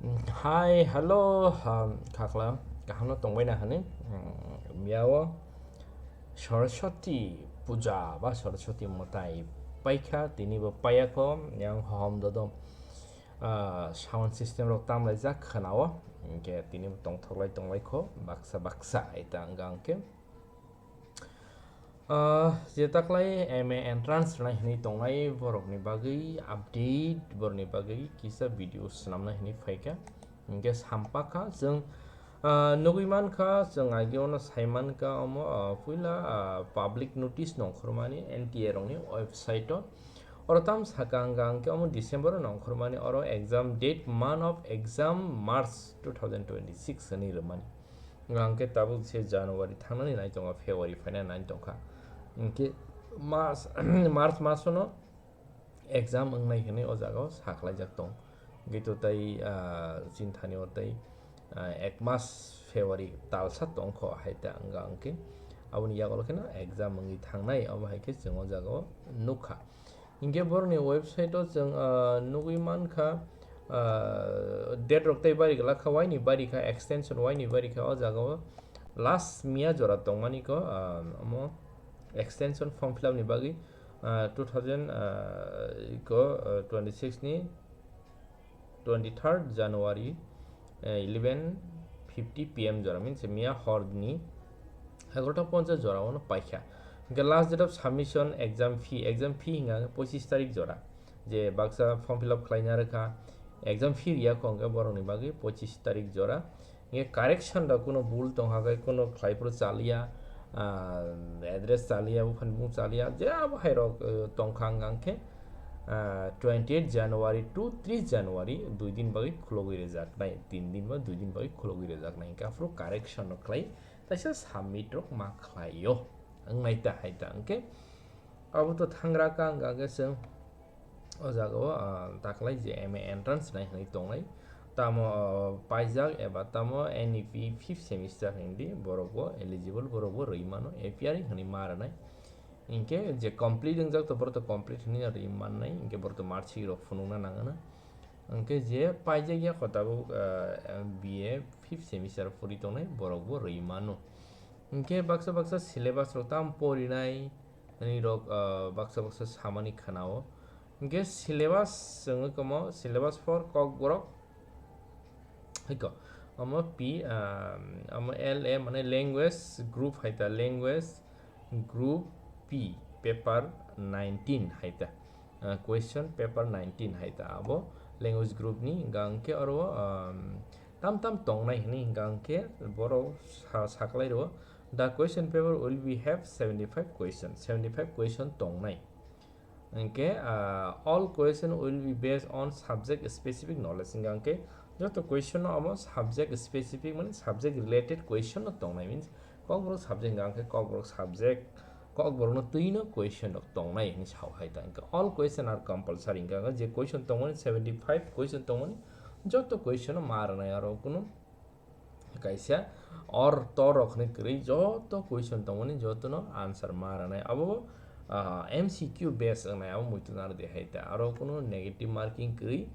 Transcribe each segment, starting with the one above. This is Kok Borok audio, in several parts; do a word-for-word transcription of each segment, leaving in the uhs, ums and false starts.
Hi, hello, um, khakla, kaham no tongbai na hani? Um, miao Saraswati puja ba Saraswati mwtai paikha, tini bo paiya kho, yang hom dodo, ah, sound system rok tamlai jak khana o, hingke tini bo tongthok lai tonglai kho, baksa baksa ai ta wngka hingke. Ah, je taklai M A entrance rwnai hinui tongnai borokni bagwi update, borokni bagwi kisa video swnamna hinui phaikha. Hingke sampakha chwng, ah, nugui mankha, chwng ageo no sai mankha omo, ah, puila, ah, public notice nongkhormani N T A rokni website o. Oro tam saka hwnka hwnkhe omo December o nongkhormani, oro exam date, month of exam March two thousand twenty-six hinui rwmani. Hingke tabuk se January thangnani nai tongo, February phaina nai tongkha. Hingke March, March masono exam wngnai hinui o jaga o saklaijak tong. Hingke to tai, ah, chinthani o tai, ah, ek mas February talsa tongkho hai ta wngka hingke aboni yagulo kheno exam wngwi thangnai, obo hai khe chwng o jaga o nukha. Hingke borokni website o chwng, ah, nugui mankha, ah, date rok tei bari glak kha, waini bari kha, extension waini bari kha, o jaga o last miya jora tongmani ko, ah, omo extension form fill up ni bagwi, ah, two thousand, ah, ko, ah, twenty six ni twenty third January, eh, eleven fifty P M jora, means miya hor ni egarota ponchas jora ono paikha. Hingke last date of submission exam fee, exam fee hinga pochis tarik jora, je baksa form fill up khlaina rwkha, exam fee riya kho hingke borokni bagwi pochis tarik jora. Hingke correction rok kuno bul tongkha khe kuno khlai phuru chaliya, ah, address chaliya, buphani bumung chaliya, je abo hai rok, eh, tongkha hingka hingke, ah, twenty eight January to three January dui din bagwi khulogwi rwjaknai, tin din ba dui din bagwi khulogwi rwjaknai hingke aphuru correction rok khlai taisa submit rok ma khlaio. Wngnai ta hai ta hingke abo to thangra ka hingka hingke chwng o jaga o, ah, taklai je M A entrance nai hinui tongnai, tamo, ah, paijak eba tamo N E P fifth semester hinui di, borok bo eligible, borok bo rwi mano, A P R hinui ma rwnai. Hingke je complete wngjak to borok to complete hinui rwi mannai, hingke borok to marksheet rok phunukna nangana. Hingke je paijak ya kho tabuk, ah, B A fifth semester pori tongnai, borok bo rwi mano. Hingke baksa baksa syllabus rok tamo porinai, ani rok, ah, baksa baksa samani khana o. Hingke syllabus chwngwi komo, syllabus for Kokborok. Haiko, omo P, ah, omo L A mane language group hai ta, language group P, paper nineteen hai ta. Ah, question paper nineteen hai ta abo language group ni, hingka hingke oro, um, tam tam tongnai hinui hingka hingke borok sa-, saklai rwo, the question paper will be have seventy five question, seventy five question tongnai. Hingke, ah, all question will be based on subject specific knowledge, hingka hingke joto question no abo subject specific mane subject related question no tongnai, means Kokborok subject hingka hingke Kokborok subject, Kokborok no twi no question rok tongnai hinui sao hai ta. Hingke all question are compulsory, hingka hingke je question tongmani, seventy five question tongmani, joto question no ma rwnai, aro kunu kaisa or tor rok hinui kwrwi joto question tongmani joto no answer ma rwnai. Abo, ah, M C Q base wngnai, abo muitu naro de hai ta. Aro kunu negative marking kwrwi,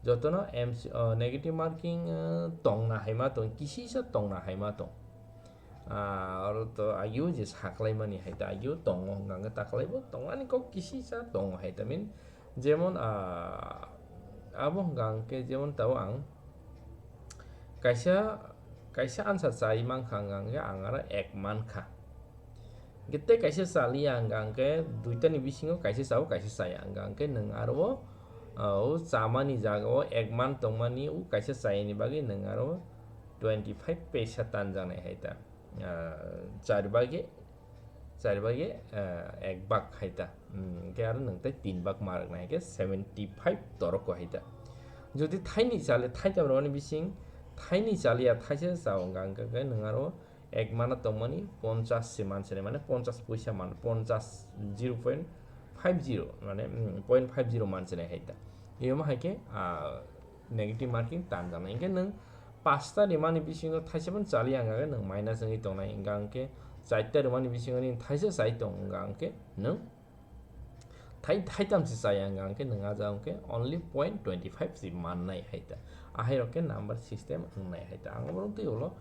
jotono M C, uh, negative marking, uh, tongna hai ma tong, kisisa tongna hai ma tong. Ah, aro to agio je saklai mani hai ta, agio tongo hingka hingke taklai bo tongnani kok kisisa tongo hai ta, mean, jemon, ah, abo hingka hingke jemon tao ang kaisa, kaisa answer chai mankha hingka hingke ang aro ek mankha. Hingke tei kaisa chaliya hingka hingke duitani bisingo kaisa chao, kaisa chaya hingka hingke nwng aro o, o chamani jaga o ek man tongmani o kaisa chayani bagwi nwng aro twenty five paisa tanjaknai hai ta. Ah, char bagi, char bagi, ah, ek bak hai ta. Hmm, hingke aro nwng tei tin bak ma rwknai hai khe seventy five toroko hai ta. Jodi thaini chale, thaitham rwmani bising thaini chaliya thaisa chao hingka hingke nwng aro ek mana tongmani ponchas se manse nai, mane ponchas poisa man, ponchas, zero point five zero, mane, mm, point five zero manse nai hai ta. Iyoma hai khe, ah, negative marking tanjaknai. Hingke nwng pasta rimani bisingo thaisa phano chaliya hingka khe nwng minus wngwi tongnai. Hingka hingke charta rimani bisingo nini thaisa chai tong hingka hingke nwng Thai thaitam se chaya hwnkha hwnkhe nwng ah jagao hwnkhe only point twenty five se mannai hai ta. Ahai rok khe number system wngnai hai ta. Ang oborok twi ulo,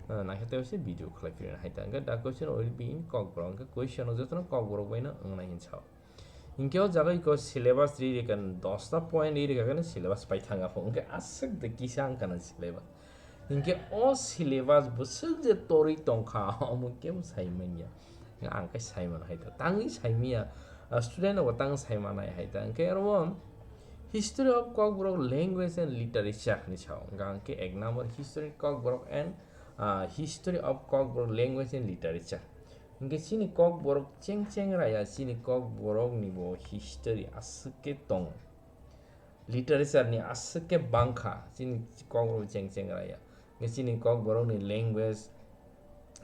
eh, naikhe tei se video khlai phirina hai ta. Hwnkhe the question will be in Kokborok. Hwnkhe question o jotono Kokborok baino wngnai hin sao. Hwnkhe o jaga iko syllabus ri rikha, dosta point ri rikha khe syllabus pai thang apho. Hwnkhe aswk de kisa wngkha na syllabus. Hwnkhe o syllabus bwswk je torwi tongkha, omo kebo sai manya. Ang khe sai mano hai ta. Tangwi sai manya, ah, student rokbo tang sai manai hai ta. Hwnkhe oro o History of Kokborok Language and Literature hinwi sao. Hwnkhe ang khe ek number History Kokborok and, ah, History of Kokborok Language and Literature. Hwnkhe chini Kokborok cheng cheng raya, chini Kokborok ni bo history aswk khe tongo. Literature ni aswk khe bangkha, chini Kokborok cheng cheng raya. Hwnkhe chini Kokborok ni language,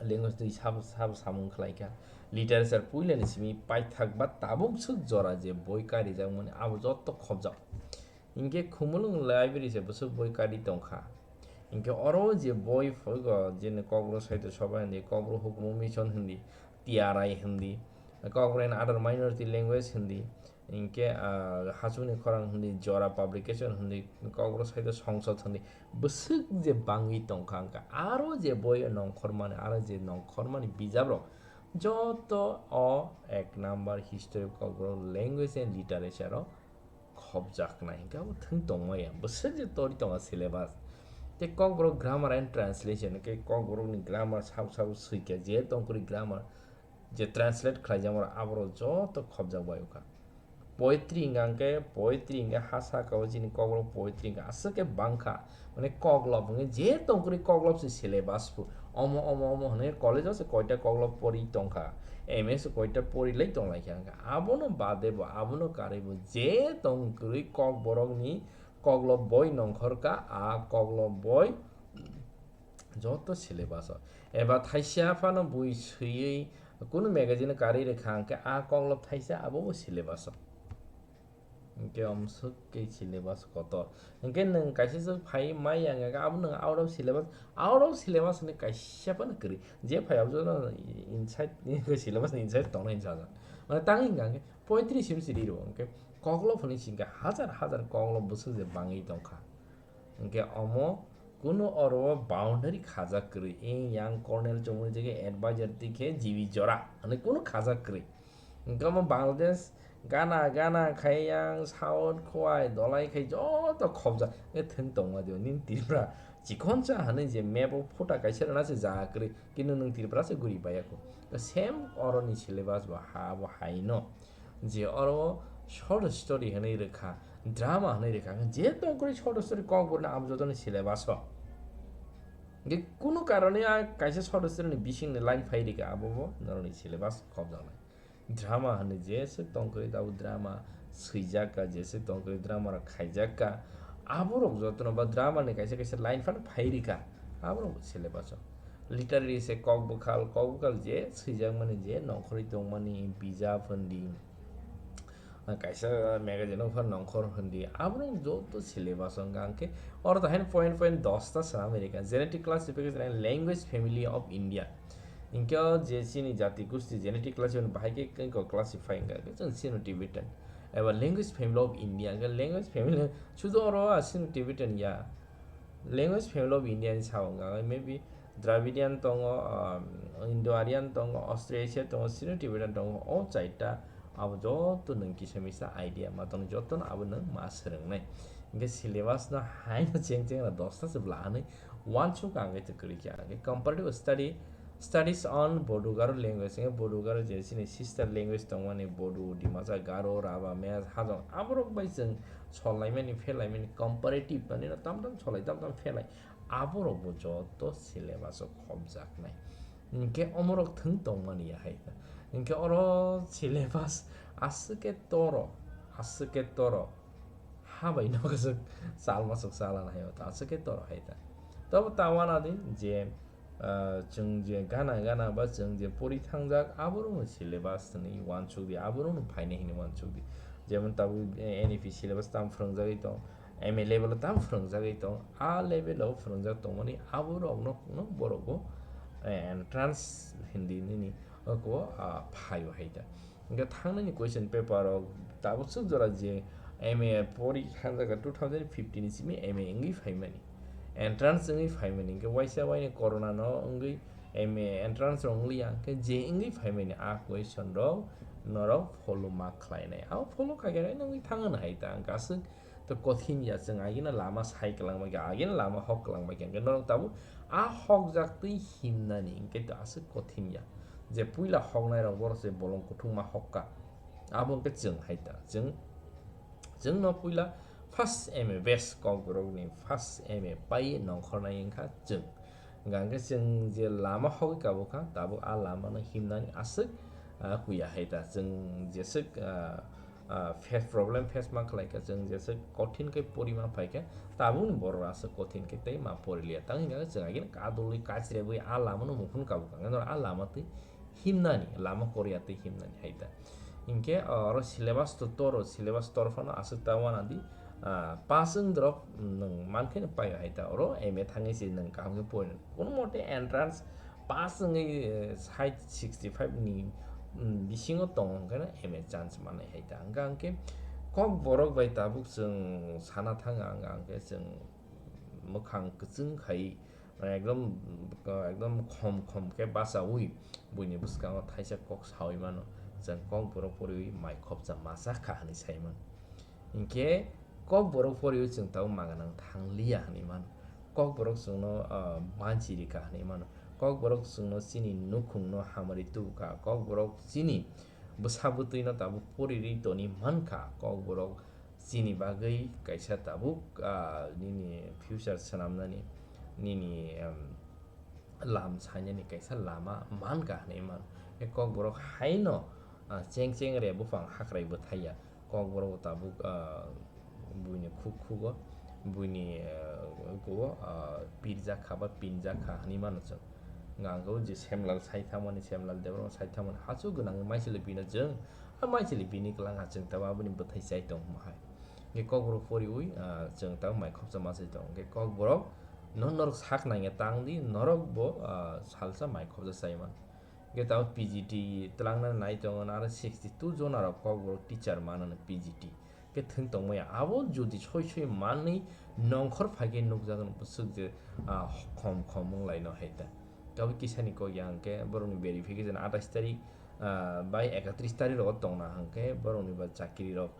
language twi sabo, sabo samung khlai kha. Literature puila ni simi paithak ba tabuk swk jora je boi karijakmani abo joto khobjak. Hwnkhe Khumulwng library se bwswk boi kari tongkha. Hwnkhe oro je boi phuigo, jeni Kokborok Sahitya Sabha hindi, Kokborok Hukumu Mission hindi, T R I hindi, Kokborok and Other Minority Language hindi, hwnkhe, ah, Hachukni Khorang hindi, Jora Publication hindi, Kokborok Sahitya Songsod hindi, bwswk je bangwi tongkha, hwnkhe aro je boi nongkhormani, aro je nongkhormani bijaprok, joto o ek number History of Kokborok Language and Literature o khobjaknai, hwnkhe abo thwng tongmaya, bwswk je tori tongo syllabus. Tei Kokborok grammar and translation, hwnkhe Kokborokni grammar sabo sabo swikha, je tongkwrwi grammar, je translate khlaijakmani aborok joto khobjak bai wngkha. Poetry hwnkha hwnkhe, poetry hwnkhe ha saka o chini Kokborok poetry hwnkhe aswk khe bangkha. Mane koklop hwnkhe je tongkwrwi koklop se syllabus phu. Omo, omo, omo hwnwi college o se koita koklop pori tongkha. M A se koita pori lai tonglaikha hwnkhe. Abono bade bo, abono karwi bo je tongkwrwi Kokborokni koklop boi nongkhorkha, a koklop boi joto syllabus o. Eba thaisa phano bui swiwi kunu magazine karwi rwkha hwnkhe a koklop thaisa abo bo syllabus o. Hwnkhe omswk khe syllabus kotor. Hwnkhe nwng kaisa swk phai mai ya hwnkhe abo nwng out of syllabus, out of syllabus hwnwi kaisa phano kwrwi. Je phai abo joto inside, syllabus ni inside tongnai hinwi sajak. Mane tangwi hwnkha hwnkhe poetry sim si ri rwo hwnkhe koklop hwnwi si hwnkhe hajar hajar koklop bwswk je bangwi tongkha. Hwnkhe omo kunu oro o boundary khajak kwrwi. Eng yang Colonel chumui jagwi advisor twi khe G B jora hwnwi kunu khajak kwrwi. Hwnkhe omo Bangladesh gana gana khai yang South Khowai Dolai khai joto khobjak. Hwnkhe thwng tongma dio nini Tripura chikonsa hwnwi je map o phuta kaisa rwna se jaga kwrwi, kintu nwng Tripura se guri baiya kho. Same oroni syllabus bo ha bo haino. Je oro short story hwnwi rwkha, drama hwnwi rwkha, je tongkwrwi short story Kokborokni abo jotoni syllabus o. Hwnkhe kunu karone a kaisa short story ni bisingni line phai rwkha, abo bo norokni syllabus khobjaknai. Drama hwnwi jeswk tongkwrwi abo drama swijak kha, jeswk tongkwrwi drama rok khaijak kha, aborok jotono ba drama ni kaisa kaisa line phano phai rwkha, aborok bo syllabus o. Literary se kok bwkhal, kok bwkhal je swijakmani, je nongkhorwi tongmani bijap hwndi, kaisa magazine o phano nongkhor hwndi, aborok joto syllabus o hwnkha hwnkhe oro to haino point point dosta swnamwi rwkha, genetic classification and language family of India. Hwnkhe o je chini jati gosti genetic classification bahai khe kok classify hwnkha khe chwng Sino-Tibetan eba language family of India, hwnkhe language family sudu oro a Sino-Tibetan ya. Language family of India ni sao wngkha, maybe Dravidian tongo, um, Indo-Aryan tongo, Austro-Asian tongo, Sino-Tibetan tongo, o chaita abo joto nwng kisa misa idea ma tongo, jotono abo nwng ma swrwngnai. Hwnkhe syllabus no haino cheng cheng rw dosta se bla hwnwi uansuk ang khe kwrwi kha. Hwnkhe comparative study Studies on Bodo Garo language, hwnkhe Bodo Garo je chini sister language tongmani Bodo, Dimasa, Garo, Raba, Mech, Hajong, aborok bai chwng sol laimani, pher laimani, comparative, mane tam tam sol lai, tam tam pher lai, aborok bo joto syllabus o khobjaknai. Hwnkhe omorok thwng tongmani ya hai khe. Hwnkhe oro syllabus aswk khe toro, aswk khe toro. Ha bai no kwchwk chalma swk chala nai hai, aswk khe toro hai ta. Tobo ta uanadi je, ah, chwng je gana gana ba chwng je pori thangjak, aborokno syllabus hwnwi uansuk di, aborokno phainai hwnwi uansuk di. Jemon tabuk, eh, N E P syllabus tamo phwrwngjagwi tong, M A level o tamo phwrwngjagwi tong, a level o phwrwngjak tongmani aborokno, no, borok bo, eh, entrance hindi nini oko, ah, phaio hai ta. Hwnkhe thangnani question paper rok Tabuk swk jora je M A pori khanjak two thousand fifteen ni simi M A wngwi phaimani, entrance wngwi phaimani, hwnkhe waisa waini corona no wngwi M A entrance rok wngliya, hwnkhe je wngwi phaimani a question rok norok follow ma khlainai, abo follow khaikhe nai nangwi thangna hai ta, hwnkhe aswk to kothin ya, chwng agina lama sai kwlangma khe, agina lama hok kwlangma khe, hwnkhe norok tabuk a hokjak twi himnani hwnkhe to aswk kothin ya, je puila hoknai rok borok se bolong kuthukma hokka, abo hwnkhe chwng hai ta, chwng Chwngno puila first M A best Kokborokni first M A pai nongkhornai wngkha chwng. Hwnkha hwnkhe chwng je lama hogwi kabukha, tabuk a lamano himnani aswk, ah, huya hai ta. Chwng jeswk, ah, ah, face problem face ma khlaikha, chwng jeswk kothin khe porima phaikha, tabukni borok aswk kothin khe tei ma poriliya. Tang hwnkha khe chwng agini kadulwi kachrebwi a lamano muphun kabukha, hwnkhe norok a lama twi himnani, lama koriya tei himnani hai ta. Hinkhe, o, oro syllabus to toro, syllabus tor phano aswk ta wana di, ah, pass wng drop, mm, nwng mankhe no paio hai ta. Oro M A thangwi se nwng kaham khe porinani. Kono mote entrance pass wngwi, eh, sait sixty five ni, mm, bisingo tongo hwnkhe no M A chance manai hai ta. Hwnkha hwnkhe Kokborok bai tabuk chwng sana thanga hwnkha hwnkhe chwng mwkhang kwchwng khai, ekdom, ekdom khom khom khe bachaui buini bwskango thaisa kok saui mano, chwng Kokborok poriui mai khopsa masa kha hwnwi sai mano. Hinkhe Kokborok poriui chwng tabuk maganang thangliya hwnwi mano. Kokborok chwngno, ah, mansi rikha hwnwi mano. Kokborok chwngno chini nukhungno hamari tubukha. Kokborok chini bwsa bwtwino tabuk poriui toni mankha. Kokborok chini bagwi kaisa tabuk, ah, nini future swnamnani, nini, em, lam sainani kaisa lama mankha hwnwi mano. E Kokborok haino, ah, cheng cheng re buphang hakrai bwthaiya. Kokborok tabuk, ah, buini khuk khugo, buini, ah, kugo, ah, pirjak kha ba pinjak kha hwnwi mano chwng. Hwnkha hwnkhe o je Semlal sai thangmani, Semlal Debbarma sai thangmani, hachu gwnangwi maisili bino chwng, a maisili bini kwlangha chwng tabuk aboni bwthai chai tongma hai. Hwnkhe Kokborok poriui, ah, chwng tabuk mai khopsa ma chai tongo. Hwnkhe Kokborok no norok sak nangya tang di, norok bo, ah, salsa mai khopsa chai man. Hwnkhe tabuk P G T twlangna nai tongo, aro sixty two jona rok Kokborok teacher manani P G T. Khe thwng tongmaya. Abo jodi soi soi manwi nongkhor phaikhe nukjakno bwswk je, ah, khom khom wnglaino hai ta. Tabuk kisani kok ya hwnkhe borokni verification atais tarik, ah, bai ekatris tarik rogo tongna hwnkhe borokni ba chakiri rok,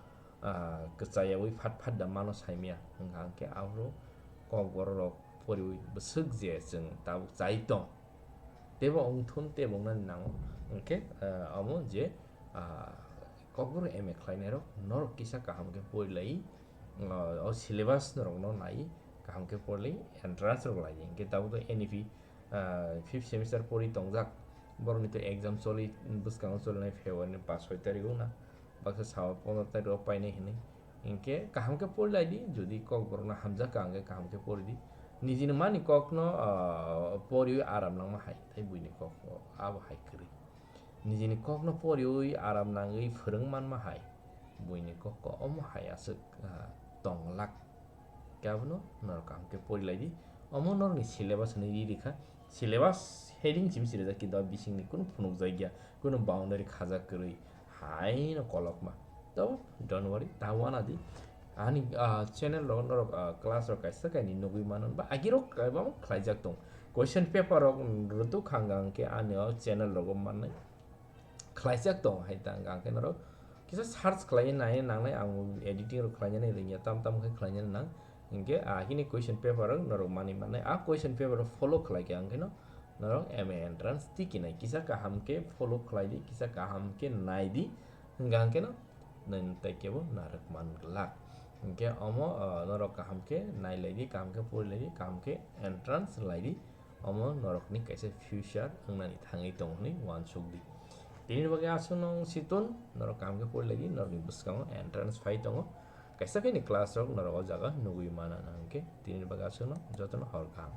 ah, kwchayaui phat phat da mano saimaya. Hwnkha hwnkhe aphuru Kokborok rok poriui bwswk je chwng tabuk chai tong. Teibo wngthun teibo wngnani nango. Hwnkhe, ah, omo je, ah, Kokborok M A khlainairok norok kisa kaham khe porilai, ah, o syllabus norokno nai kaham khe porilai entrance rok lai. Hwnkhe tabuk to N E P, ah, fifth semester pori tongjak. Borokni to exam choli, bwskango cholinai February ni pash soi tarik o na. Baksa sao pondro tarik o painai hinwi. Hinkhe kaham khe porilai di, jodi Kokborokno hamjak ka hwnkhe kaham khe pori di. Nijini mani kokno, ah, poriui aram nangma hai, tei buini kok abo hai kwrwi. Nijini kokno poriui aram nangwi phwrwng manma hai, buini kok omo hai aswk, ah, tong lak. Khe abono norok kaham khe porilai di. Omo norokni syllabus hinwi ri rikha. Syllabus heading simi sirijak, kintu a bisingni kunu phunukjak ya, kunu boundary khajak kwrwi haino kolokma. To don't worry, ta wana di. Ani, ah, channel rogo norok, ah, class rok kaisa kaini nugwi mano ba agirok kwbangma khlaijak tong. Question paper rok rwtuk hangkha hwnkhe ani o channel rogo mannai khlaijak tong hai ta hwnkha hwnkhe norok kisa search khlaiwi nai nangnai, ang editing rok khlainani rwngya, tam tam khe khlainani nang. Hinkhe, ah, hini question paper rok norok manwi mannai. A question paper rok follow khlaikha hwnkhe no norok M A entrance tikinai. Kisa kaham khe follow khlai di, kisa kaham khe nai di. Hwnkha hwnkhe no nini tai kebo narwk man glak. Hinkhe omo, ah, norok kaham khe nai lai di, kaham khe pori lai di, kaham khe entrance lai di. Omo norokni kaisa future wngnani thangwi tongo hwnwi uansuk di. Tini bagwi aswkno wng si ton, norok kaham khe pori lai di, norokni bwskango entrance phai tongo. Kaisa khe ni class rok norok o jaga nugwi mana, hwnkhe tini bagwi aswkno jotono hor kaham.